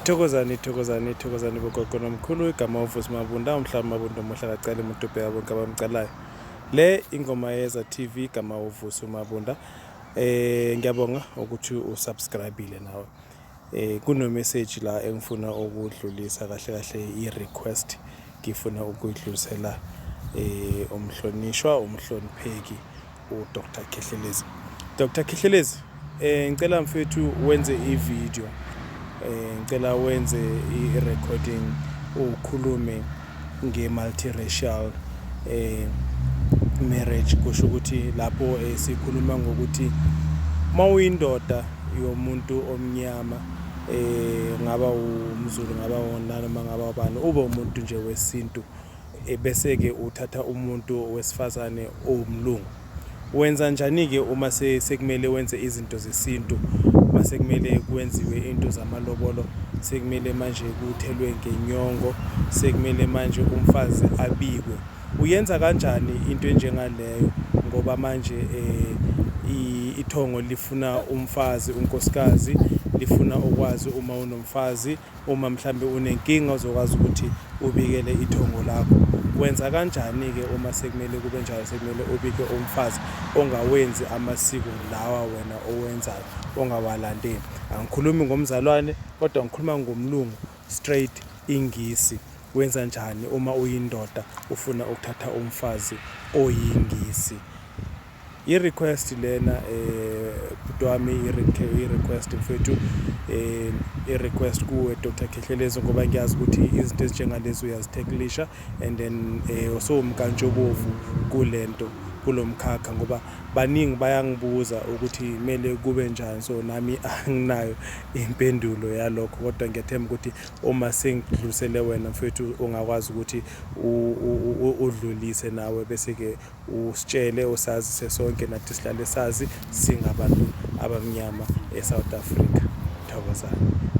Thokozani, thokozani, thokozani bogogo nomkhulu. Igama uVusi Mabunda, umhlaba Mabunda omuhle akacela umuntu ubheka bonke abamcalayo. Le ingoma yeza TV, igama uVusi Mabunda. Ngiyabonga ukuthi usubscribeile nawe. Kuno message la engifuna ukudlulisa, kahle kahle i request ngifuna ukuyidlulisela umhlonishwa, umhlonipheki uDr Khehlelezi. Dr Khehlelezi, ngicela mfethu wenze i-video, ngicela wenze i-recording, ukhulume nge-multiracial marriage. Kusho ukuthi lapho sikhuluma ngokuthi mawuyindoda yomuntu omnyama, ngaba umZulu, ngaba nanoma ngaba ubani, ube umuntu nje wesintu, bese ke uthatha umuntu wesifazane owumlungu, wenza njani ke uma sekumele wenze izinto zesintu, mase kumele kwenziwe into zamalobolo, sekumele manje kuthelwe ngenyongo, sekumele manje umfazi abikwe? Uyenza kanjani into enjengaleyo? Ngoba manje ithongo lifuna umfazi, unkosikazi lifuna ukwazi uma unomfazi, uma mhlambe unenkinga uzokwazi ukuthi ubikele ithongo lakho. Wenza kanjani-ke uma sekumele kube njalo, sekumele ubike umfazi ongawenzi amasiko lawa wena owenzayo, ongawalandeli? Angikhulumi ngomzalwane, kodwa ngikhuluma ngomlungu straight, ingisi. Wenza njani uma uyindoda ufuna ukuthatha umfazi oyingisi? I-request lena, bhuti wami, i-request mfethu, i-request kuwe Dr Khehlelezi, ngoba ngiyazi ukuthi izinto ezinjengalezi uyazitacklisha and then usowumkantshubovu kulento, kulomkhakha, ngoba baningi bayangibuza ukuthi kumele kube njani. So nami anginayo impendulo yalokho, kodwa ngiyathemba ukuthi uma sengidlulisele wena mfethu, ungakwazi ukuthi udlulise nawe, bese-ke usitshele, usazise sonke nathi sihlale sazi singabantu abamnyama eSouth Africa. Thokozani.